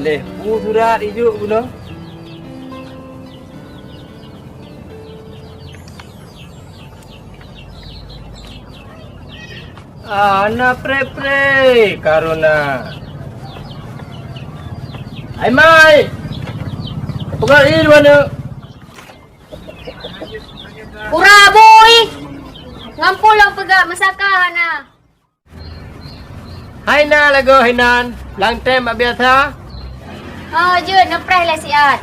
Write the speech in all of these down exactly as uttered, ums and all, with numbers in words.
Leh, bu surat ijuk bunoe. Ah, na pre-pre karuna. Hai mai. Peugah i luwa neuk. Pura bui. Ngon pulong peugah meusaka hana. Hai na lagoe hinan, lam tem bak biasa. Oh, jeuet neupreh lé siat.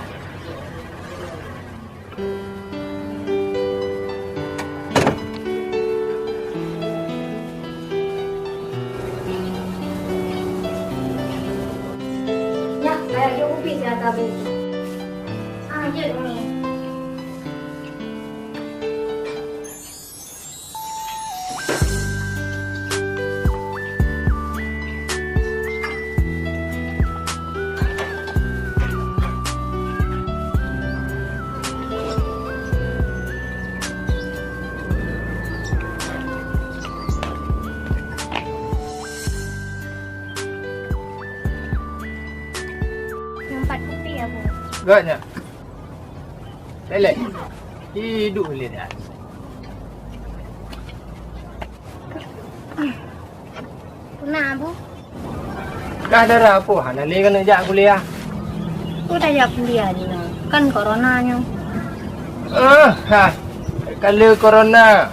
Nyak, kaya jok ubit siat tabu. Ah, jeuet ni. Empat kupi, Abu. Gak, Nyak. Lelek. Hidup lé dah. Puna, Bu? Dah dara apa? Hana lé keuneuk jak kuliah. Peue tajak kuliah jinoe? Kan corona nyoe. Eh, ha. Kala corona.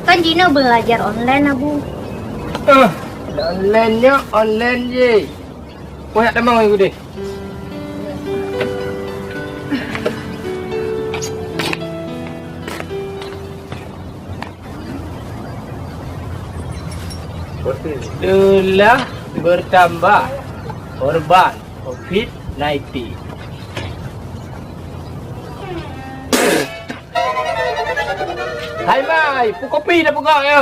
Kan jinoe belajar online, Abu. Eh, online nyoe, online je. Kau nak tamong aku deh. Telah bertambah korban covid sembilan belas. Hai mai, peue kopi dah peugah yo?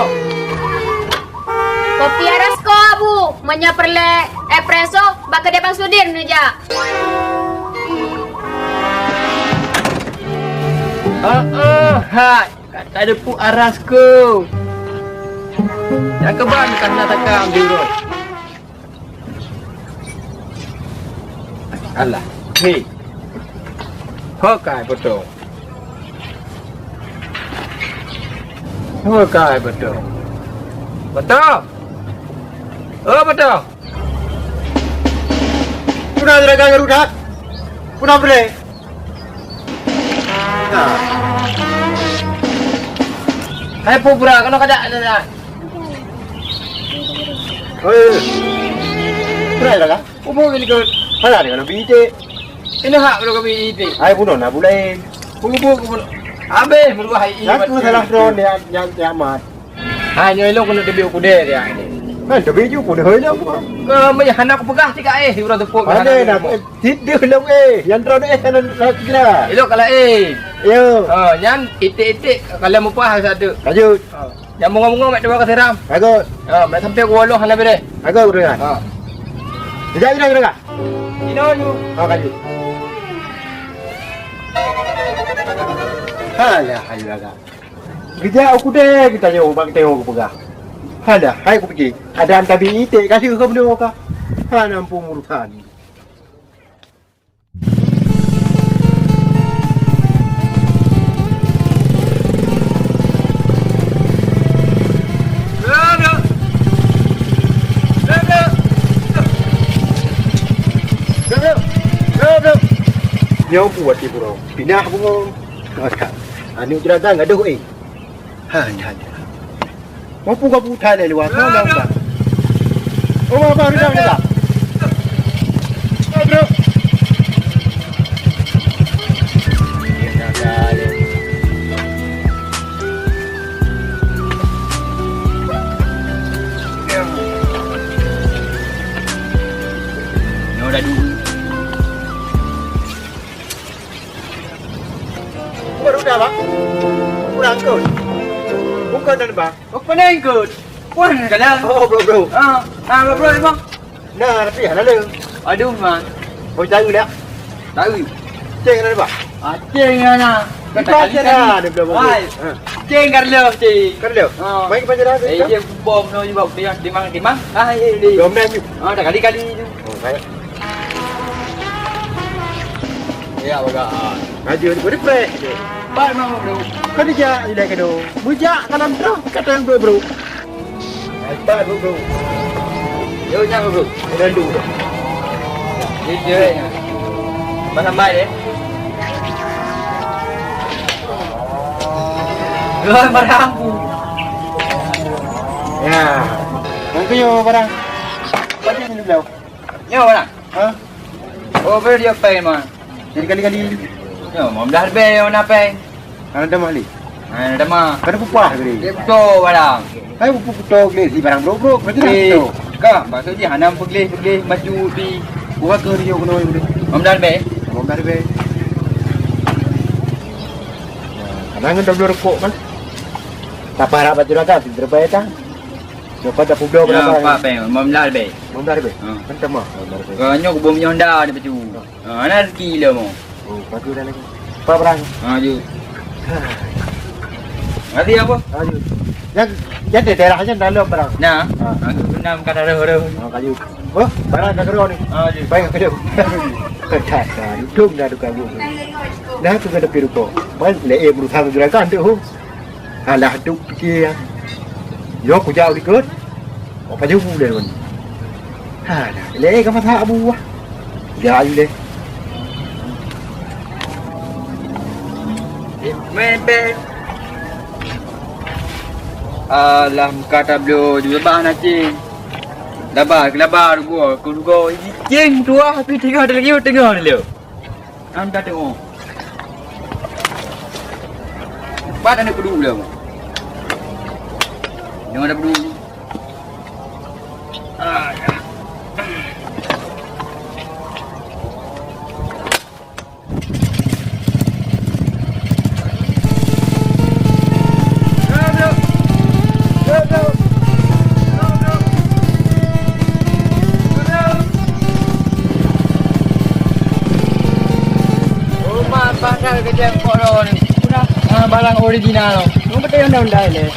Kopi Arasko, Abu. Meunyoe peureulée espresso, bak keudée Bang Sudir neujak. Heeh, hai. Ka tadeupok Arasko. Nyang keuban ka na takam di uroe. Alah, hei. Ho kai beutôi. Ho kai beutôi. Beutôi. Oh, beutôi. Puna juragan ngon rudak? Puna peureulée? Nah. Hai pubra, keunoe kajak, kajak. Hei. Pura juragan? Umur ni keu. Salah ni kalau bidek. Ini hak kalau kami itu. Hai bunoe na bulai. Punggu-punggu. Habis meuluah hai. Aku salah drone dia, yang kiamat. Ha, nyoe ilong keuneuk teubiet u keudè dia. Kan teubiet ju keudè ilong. Ka meuhana kupeugah tika éh, ureueng teupok. Hana dah, eh, tidur ilong éh. Nyang droe éh, hana, hana segera. Ilong ka laén. Yo. Ha, nyan iték-iték kalau mupah satu. Lanjut. Ha. Nyang bungong-bungong mak cuba ka siram. Bagus. Ha, mak sampai ku waluh hana beres. Bagus, udah. Ha. Sejak ina, udah. Ina ju. Ha, lanjut. Alah, ayo agak. Geujak u keudè geutanyoe bak geutanyoe geupeugah. Hana, hai kupike, adan tabi iték ka lheueh ka bunoe ka. Hana muphom urusan. Nyoe buet di buroe, pinah bungong. Aneuk juragan gadoh, eh. Hai, hai. Mampu ka putai lé luwa, ka lam ka. Oh, abang, ridang, ridang. Oh, bro. Nyoe dah dulu. Baru dah, Bang. Kurang kot. Bukan dah, Bang. Oh, pening kot. Wah, kadang. Oh, bro, bro. Ah, ah, bro, bro, emang. Nah, tapi hana le. Aduh, man. Oh, tahu dah. Tahu. Ceng ada, Bang. Ah, ceng ada. Kita kali-kali. Ada, bro, bro. Hai. Ha. Ceng Carlo, ceng. Carlo. Ah. Main ke pacaran, eh, kan? Dia bom no juga dia timang, timang. Ah, iya, iya. Bom dah, ju. Ah, dah kali-kali ju. Oh, baik. Ya, bagah. Laju, laju, laju, preh. Pat mau, bro. Kau dijak, ilai kado. Bujak, kalau tu, kata yang bro, bro. Pat, bro, bro. Yo, nyang, bro. Kena dulu. Ini dia, ya. Mana mai, eh? Wah, barang aku. Ya. Nanti yo, barang. Pati ni beliau. Nyoe barang. Ha? Oh, beri dia pai, man. Jadi kali-kali. Nyoe, lima belas ribèe nyoe na pai. Hana tamah lé. Hana tamah. Kada pupah lé. Dia betul barang. Hai, pupah betul lé, si barang brok-brok, berarti dah Eh, betul. Kan, maksud jih hana peugléh-peugléh baju di. Buka ke dia kena yang boleh. Lima belas ribèe. Lima belas ribèe. Nah, kadang kita belum rokok kan. Tak parah baju raga, si terbaik kan. Siapa dah publoe Ya, berapa? Pak Peng, lima belas ribèe. Lima belas ribèe? Ha. Kan tamah. Lima belas ribèe. Kalau nyoe kebun Honda ni baju. Ha. Ha, ana rezeki gila mo. Oh, bagus dah lagi. Apa barang? Ha, ju. Nanti apa? Ha, ju. Yang, yang di daerah aja dalam barang. Nah, Ha. aku kenal kata roh-roh. Ha, kayu. Oh, barang dah kero ni. Ha, ju. Baik, kayu. Kata, untung dah tukar bu. Nah, tu kena piru ko. Baik, le eh berusaha menjurakan tu. Alah, duek pike ya. Yo kujak u likot. Apa jeuet lé lôn. Ha, dah. Lé ka masak abu ah. Ya, ayu lé. Alah, muka tablo juga bah na cing. Labar, labar gua, ku gua cing tuah tapi tengah lagi tengah lé. An ka tengok. Pat aneuk peuduek lom. Nyoe ada peuduek. Ah, ya. Rumah pasal kejang koro ni. Ah, barang original. Mau betul undang-undang ni.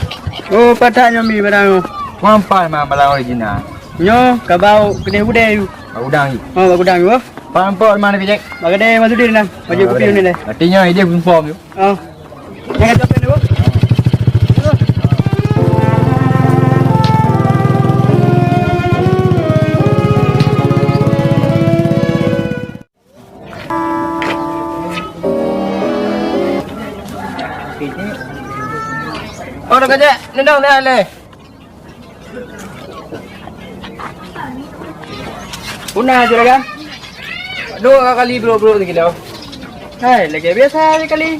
Oh, patak nyomi barang. Mampai mah barang original. Nyoe ka bau keuneuk udeh yu. Bak udang yu. Oh, bak udang yu. Pampok mana bijak? Bak kedai Masudi ni nah. Baju kopi ni deh. Artinya dia pun pom yu. Oh. Jangan capek dulu. Oh, dah kejap. Nendang dah leh. Punah je lah kan? Dua kali brok-brok sikilo. Hai, lagi biasa je kali.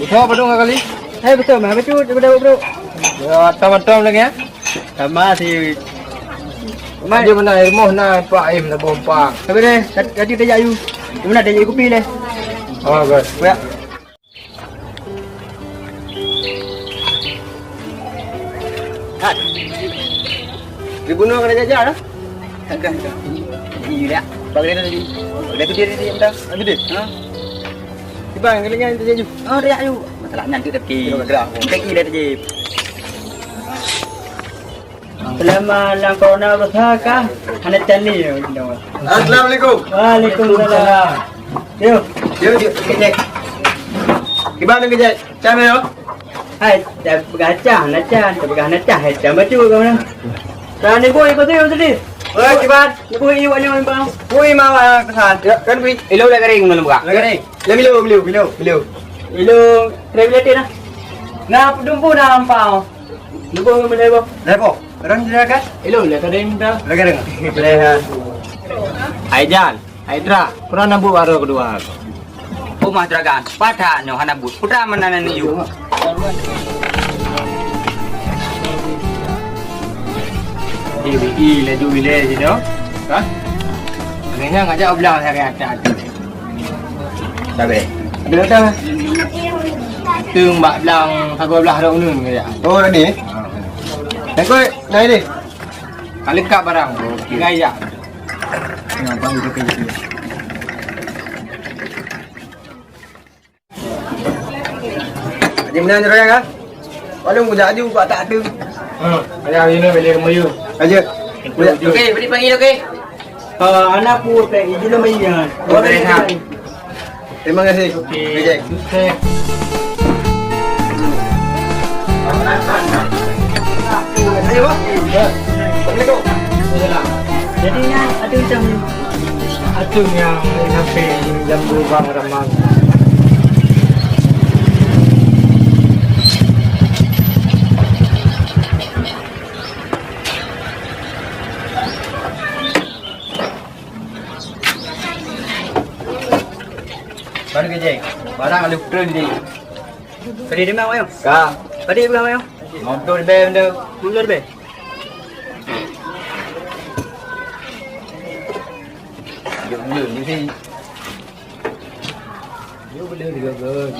Betul apa dua kali? Hai, betul mah bacut daripada brok. Ya, atom-atom lagi ya. Sama si. Mai. Dia mana ilmu na pak im na bompa. Tapi deh, tadi dia ayu. Mana dia ayu kopi deh? Oh, good. Ya. Hat. Dibunuh kena jajar dah. Agak tu. Iya dah. Bagi dia tadi. Bagi dia tu dia tadi entah. Habis dia. Ha? Tiba yang kelingan tu jaju. Oh, dia ayu. Masalah nyan tu tapi. Kita gerak. Kita kira tadi. Selama lam corona berusaha kah? Hana cani ya. Assalamualaikum. Waalaikumsalam. Yo. Yo, yo, kejek. Gimana kejek? Cami yo. Hai, dah bergacah, nak can, dah bergacah, nak can, hai, can batu kau mana? Dah ni boy, kau tu, kau tu. Oi, kiban. Ni boy, iwak nyawa bang. Boy, mawa kesan. Ya, kan boy. Ilo dah kering mana buka? Dah kering. Ya, bilo, bilo, bilo, bilo. Ilo, kering bilo dah. Nah, dumpu dah ampau. Lepas mana lepas? Lepas. Orang dia kan? Hello, lah tadi minta. Lagi dengar. Leha. Hai Jan, hai Tra, kurang nabut baru kedua. Rumah juragan, patah nyoh hana but. Putra mana nani yu? Di laju bila je tu. Kan? Akhirnya ngajak belah hari hati-hati. Tabe. Ada kata. Teung bak blang sagoe blah rong nun kaya. Oh, ni. Takoi, naik ni. Kali kak barang. Okey. Gaya. Nampak itu kayak gitu. Jadi mana orang kan? Walau muda aju buat tak ada. Hmm. Ada hari ni beli rumah you. Aja. Okey, beri panggil okey. Ah, anak ku tak izin nama iya. Oh, dari sana. Terima kasih. Okey. Okey, Jack. Sukses. Terima kasih, Bang. Assalamualaikum. Jadi, nyan ada macam, ada nyang sampai jam dua bang ramang. Baru kerja. Barang lalu turun di. Tadi di mana, Mayong? Ka. Tadi di mana, Mayong? Motor bem tu. Motor bem? Jom dulu di sini. Jom dulu di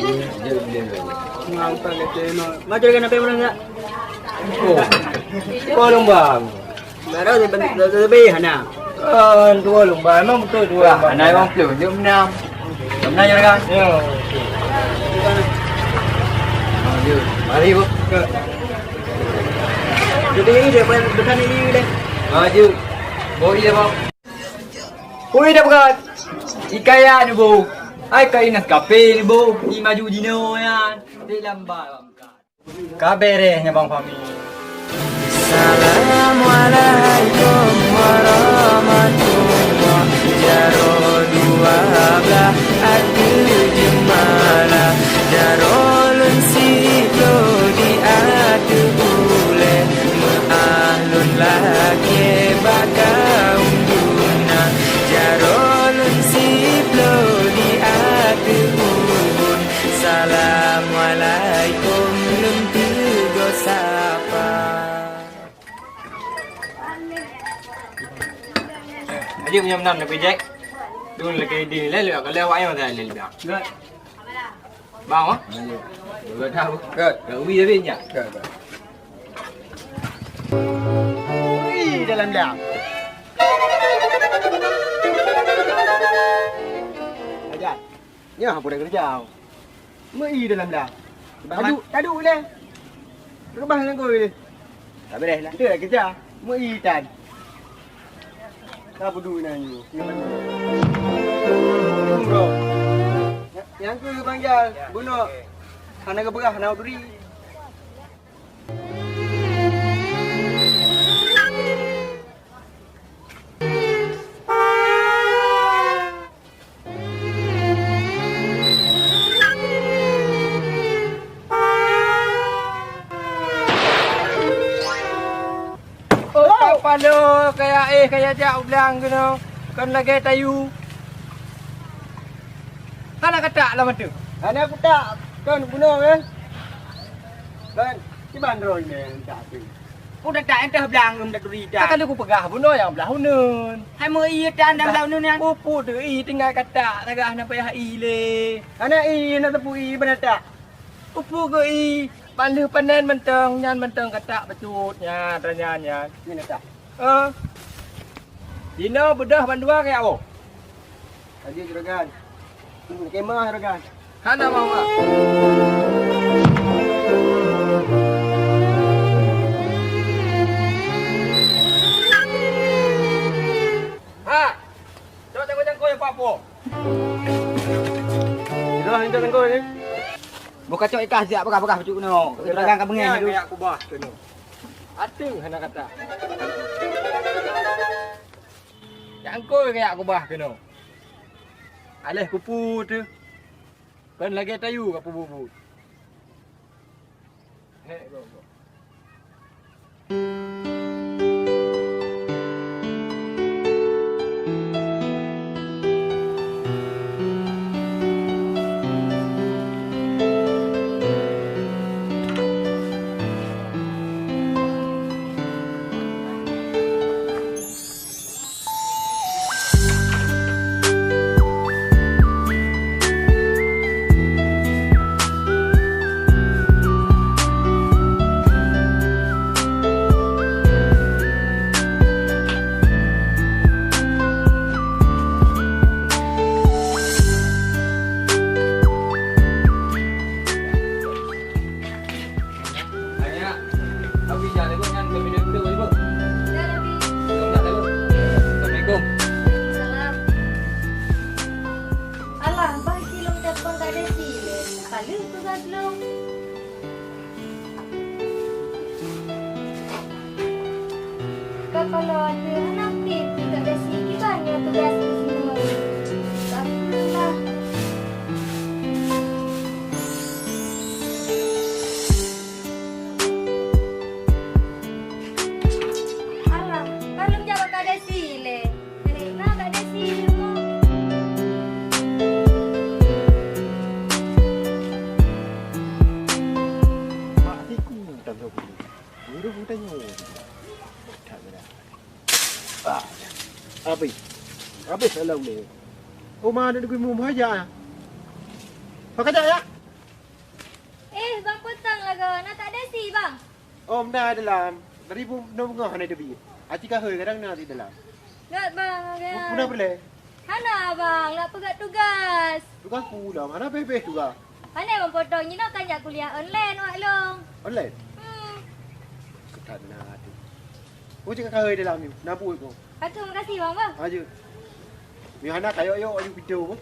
sini. Jom dulu. Nampak ke tu, no. Macam kan apa orang tak? Oh. Tolong, Bang. Baru lebih, lebih hana. Kan dua lomba, memang betul dua lomba. Hana lima puluh, jom enam. Jom enam je kan? Ya. Maju. Mari, Bu. Jadi ini dia bukan, bukan ini deh. Maju. Bawa dia, Bang. Ui, dah berat. Ikaya ni, Bu. Ai kai nas kape ni, Bu. Ni maju dino ya. Di lambat. Ka beres nyan Bang Fahmi. Assalamualaikum warahmatullah. Jaroe dua blah ateueh jeumala. Jaroe lôn siploh di ateueh ulèe. Meu'ah lôn lakèe bak kawöm duna. Jaroe lôn siploh di ateueh ubon. Assalamualaikum lôn teugok sapa. Adik punya menang tapi Jack. Dulu lagi di lelu kalau awak yang dah lelu dah. Bang, oh? Dulu dah. Kat, kat wi tapi nya. Kat, kat. Ui, dalam dah. Ajar. Nyoe hana peureulèe keureuja. Meu-i dalam dah. Tadu, tadu lé. Reubah nangkoi lé. Ka beureh lah. Dah keureuja. Meu-i tan. Ka peuduek na nyoe. Bro. Nyang keu Bang Jal, bunoe. Hana geupeugah, hana duri. Oh, palo kaya éh kaya jak u blang keunoe, kon lagèe tayue. Hana katak lam ateueh. Hana kutak, kon bunoe, eh. Kon, kiban droe nyan tak tu. Udah tak entah blang, udah turi tak. Kan aku peugah bunoe nyang blah uneun. Hai meu-i tan dan blah uneun nyan. Pupu tu i tinggai katak, tagah na payah i lé. Hana i, na teupeu i beunatak. Pupu keu i, ban lheueh panen mantong, nyan mantong katak bacut nyan, tanyan nyan. Nyan katak. Eh. Dinoe beudôh bandua keu awak. Laju juragan. Kemah juragan. Hana mama. Ha. Cok cangkoi-cangkoi apa-apa. Dah minta cangkoi ni. Buka cok ikas siap peugah-peugah bacut keunoe. Juragan ka beungéh tu. Kayak kubah keunoe. Ateueh hana katak. Cangkoi kayak kubah keunoe. Aléh kupu teuh. Kon lagèe tayue ka peubuet-buet. Hék, go, go. Lheueh tugas lôn. Ka kalon lheueh hana aktif, ka dasi kiban nyoe tugas keu sinoe. Astagfirullah. Alah, ka lôn jak bak Kak Desi lé. Hei, na Kak Desi di rumoh. Mak siku tangga bulu. Ureueng tanyoe. Ah, abéh. Abéh lalu lé. Oh, ma, ada di rumah aja. Pakai tak ya? Eh, Bang Potong lagoe, na Kak Desi, Bang? Oh, meunan dalam. Dari bu-, nyoe beungoh hana teubiet. Aci ka hôi kadang na di dalam. Ngat, Bang, agak. Puna peureulèe? Hana, Bang, nak peugah tugas. Tugas pulang, hana beh-beh tugas. Hana, Bang Potong, jinoe kan jak kuliah online wak lôn. Online? Hmm. Ketat na tu. Oh, cakap kahoi dalam ni, na buet ko. Aduh, makasih, Bang, Bang. Aja. Ni hana kayok-yok aju pintu ko.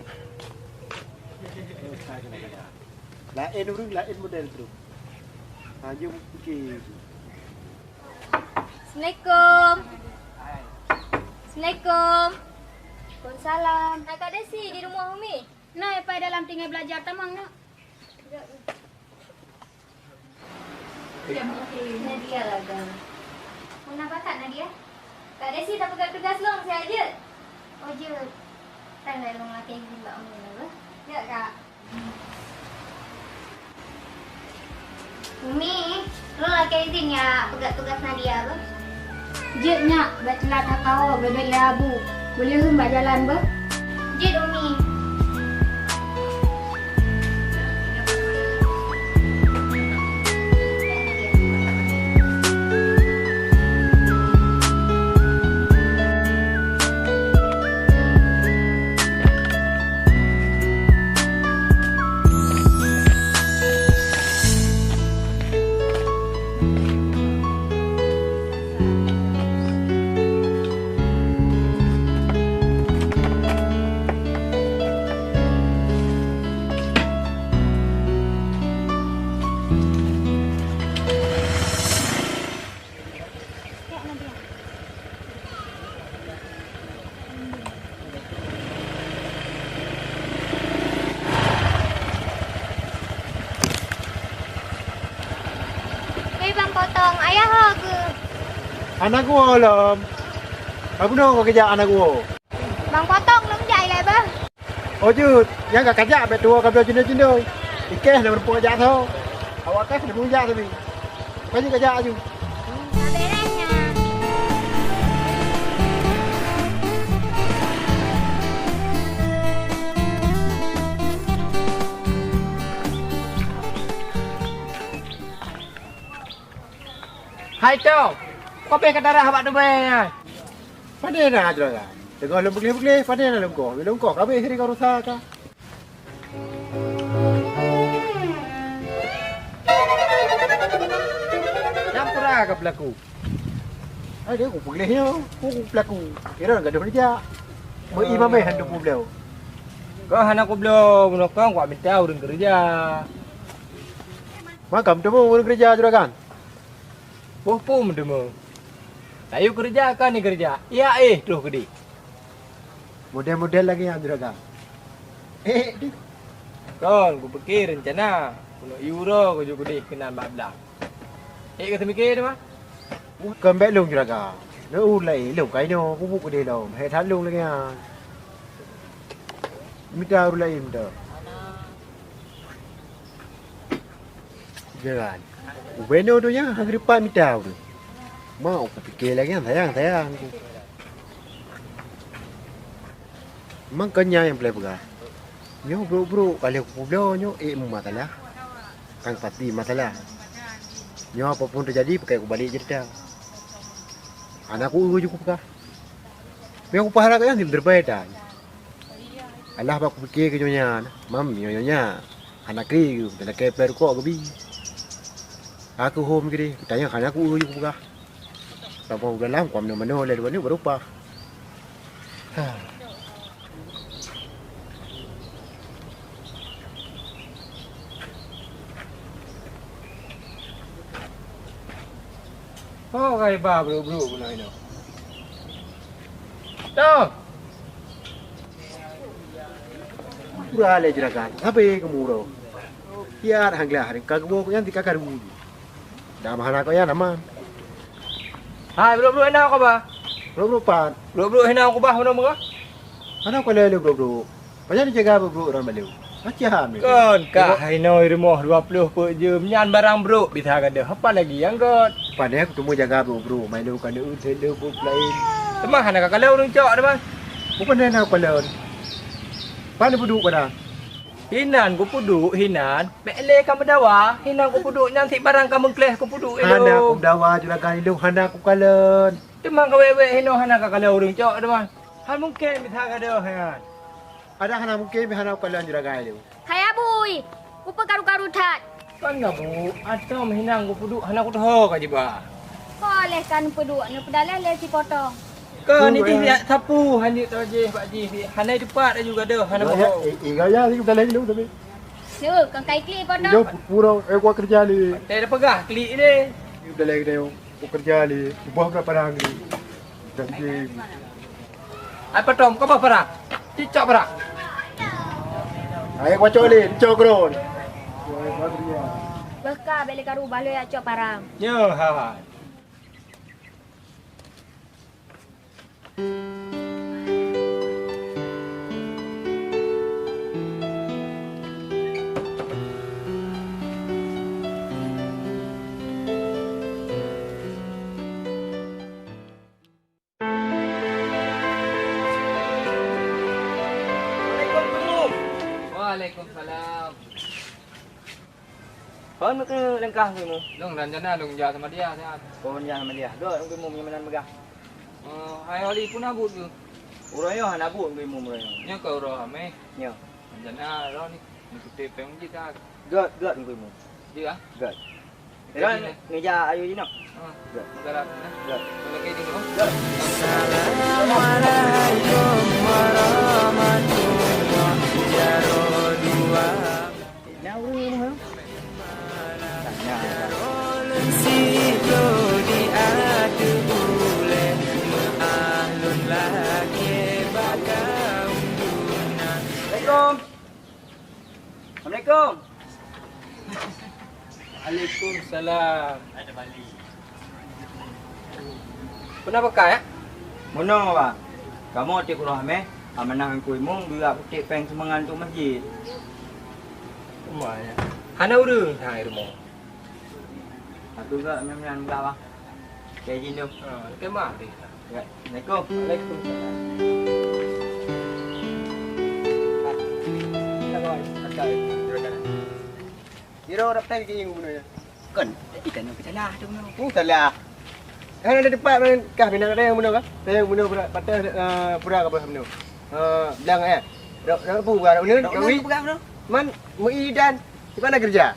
Laén ureueng, laén model tu. Ha, jom, okey. Assalamualaikum. Assalamualaikum. Waalaikumsalam. Hai, Kak Desi, di rumoh Umi? Nah, Epai dalam tinggai belajar tamong, nak. Nadia lagoe. Meunan pakat, Nadia? Kak Desi tapeugah tugas lôn siat jeuet? Oh, jeuet. Tan lé lôn lakèe izin bak Umi dulu. Jeuet, Kak. Umi, lôn lakèe izin ya peugah tugas Nadia beuh. Jeuet nyak, bèk teulat that kawoe, bèk lé abu. Boleh hum bak jalan beuh. Jeuet, Umi. Hei Bang Potong, ayah ho geuh? Hana geuwoe lom. Ka bunoe ka geujak hana geuwoe. Bang Potong lôn jak ilèe beuh. Oh jeuet, nyang ka kajak bèk tuwoe ka bloe jinoe-jinoe. Ikèh na meurumpok jak tho. Awak kèh na meurumpok jak sabe. Ka jeuet kajak aju. Ka bèrèh nyan. Hai Tong, kok bèh ka darah bak tubèe nyan? Padé na juragan? Teungoh lôn peugleh-peugleh, padé na lôn koh? Lôn koh ka bèh siri ka rusa ka. Nyang peue ka peulaku? Hai, dia ku peugleh nyoe, ku, ku peulaku. Kira gadôh dijak. Meu imam eh hantu peubloe. Kah hana kubloe, meunokong kuak minta ureueng keureuja. Makam teuma ureueng keureuja juragan. Boh pum deungoe. Tayue keureuja ka ni keureuja, iyak éh troh keudeh. Model-model lagèe nyan juragan. Eh, di. Kon, kupike reuncana. Keuneuk ié uroe kujok keudeh keunan bak blang. Eh, ka teumike teuma? Kon bèk lôn juragan. Neu laén lôn ka inoe, kubuet keudeh lom. Hèk that lôn lagèe nyan. Mita ureueng laén mita. Jeuet. Ubé nyoe donya hana geuripat mita ureueng. Ma, kupike lagèe nyan sayang-sayang ku. Memang kon nyan nyang peureulèe peugah. Nyoe brok-brok ka lheueh kupeubloe nyoe ék meumasalah. Kan pasti masalah. Nyoe apapun teujadi pakai kubalek ceurita. Hana ku-eu ju kupeugah. Meunyoe kupeuharab nyan teureubai tan. Alah bak kupike keu nyoe nyan, mam nyoe nyoe nyan. Hana keu, lakèe plai rukok geubi. Aku hom keudeh, tanyong hana ku-eu ju kupeugah. Saboh dalam kuam manoe-manoe lé dua nyoe baru pah. Ha. Oh, kai ba brok-brok meunan inoe. Tong! Pura lé juragan, sabe keumuro. Kiat han glah, ka geuwoe nyan tika karu. Dah hana kau ya nama. Hai, brok-brok hina kau ba? Brok-brok pat. Brok-brok hina kau ba, hana meuga? Hana kau lé brok-brok. Pajan jaga brok-brok ram baleue. Macam ni. Kon ka hai noi rumoh dua puluh peuet jeuem nyan barang brok bisa gadoh. Apa lagi nyang got? Pandai aku temu jaga brok-brok. Mai lu kan lu, lu brok lain. Teuma hana ka kalau ureueng cok teuma. Bukan hana kalau. Pan peuduek barang. Hinan kupeuduek hinan, pek lé ka meudawa, hinan kupeuduek nyan sit barang ka meukleh kupeuduek ilong. Hana kumeudawa juragan ilong, hana kukalon. Teuma ka wék-wék hinoe hana ka kalon ureueng cok teuma. Hal mungken bisa gadoh nyan. Ada hana mungken, hana kukalon juragan ilong. Hai Abui, kupeue karu-karu that. Kon na bu, atom hinan kupeuduek hana kutoho ka jiba. Ko leh kan peuduek neupeudaleh lé sipotong. Kon nitih biak sapu hanyut tojeh bak jih, hana teupat laju gadoh hana bohong. Iya, iya, iya, kita lagi dulu tapi. Su, kang kai klik potong. Yo, pura eh kuat kerja ni. Teh dah peugah klik ni. Kita lagi deh. Pekerja ni, ubah ke parang ni. Janji. Ai patom, kau bah parang. Cicok parang. Ai kau cok ni, cok keron. Beuka bele karu baloi cok parang. Yo, ha. Waalaikumsalam. Hon keu langkah keu mu? Lôn rencana lôn jak sama dia, siat. Oh, jak sama dia. Dok keu mu nyang meunan megah. Oh, hai oli pun abut tu. Uroe nyoe hana buet keu mu uroe nyoe. Nyoe keu uroe amai. Nyoe. Rencana roh ni, ni kutip peng jih dah. Gèt, gèt keu mu. Dia ah? Gèt. Kan ngeja ayu jinoe. Ah, gèt. Negara ni. Gèt. Lagi ni tu. Gèt. Assalamualaikum warahmatullahi wabarakatuh. Nah, ureueng rumah tu. Nah, nah, nah. Assalamualaikum. Assalamualaikum. Waalaikumsalam. Peuna beukai, eh? Meunoe, Bang. Kamoe tiep uroe Hameh, amanah Teungku Imum, beurak putéh péng sumbangan untuk masjid. Hana ureueng hai rumoh. Aku juga nyan-nyan beurak, Bang. Kayak gini. Ha, kemah deh. Ya, Assalamualaikum. Waalaikumsalam. Iro dap tai ke inggu bunoe. Kon, kita nak salah tu bunoe. Oh, salah. Kan ada tempat mana kah bina ada yang bunoe kah? Ada yang bunoe pura, patah, eh, pura ke apa bunoe? Eh, belang eh. Dak dak bu bunoe. Dak bunoe. Man, muidan. Di mana kerja?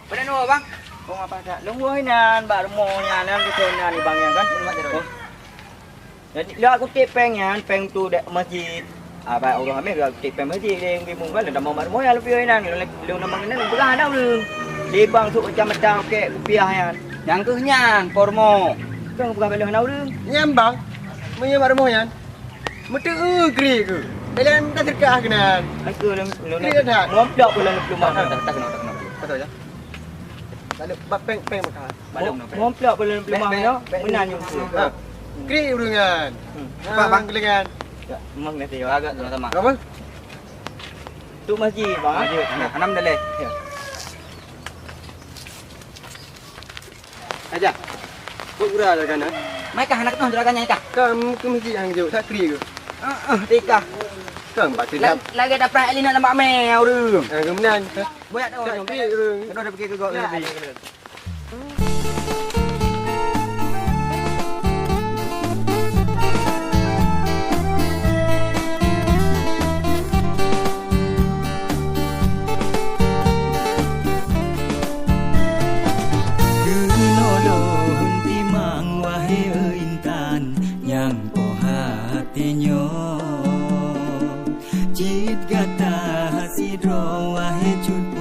Pada nyoe, Bang? Oh, apa tak? Lungguh inan bak rumoh nyan, nan beutôi nan ibang nyan kan? Oh. Jadi, lewat kutip péng nyan, péng tu dek masjid. Ah, bak ureueng amé lewat kutip péng masjid, dia yang bingung kan, dah mau bak rumoh nyan, lebih inan, lewat, lewat nama kena, berah dah ureueng. Di bang sok macam-macam, kek, kupiah nyan. Nyang keuh nyan, pormo. Kan bukan bela hana ureueng. Nyang bang, meunyoe bak rumoh nyan. Meuteu kri keu. Dalam dah terkah keunan. Aku lom lom. Kri dah. Lom plok lom plumah. Tak tak kena tak kena. Betul ya. Lalu bak peng peng maka. Lom plok lom plumah no. Meunan nyum tu. Ha. Kri urungan. Ha, apa bang kelengan? Ya, memang nanti ya agak sama-sama. Apa? Tu masjid bang. Masjid. Nah, enam daleh. Ya. Aja. Kok gura dah kana? Mai kah anak tu juragan nyai kah? Kam ke masjid hang jauh, tak kri ke? Ah, ah, tikah. Kam bak La-, tidak. Lagi ada pernah Elina nampak meh ureueng. Ah, kemudian. Banyak tahu. Tak kri ureueng. Kena dah pergi ke gok. Ya, lebih. Keunoe lôn timang, wahé intan nyang poh até nyoe. Cit gata sidroe, wahé cut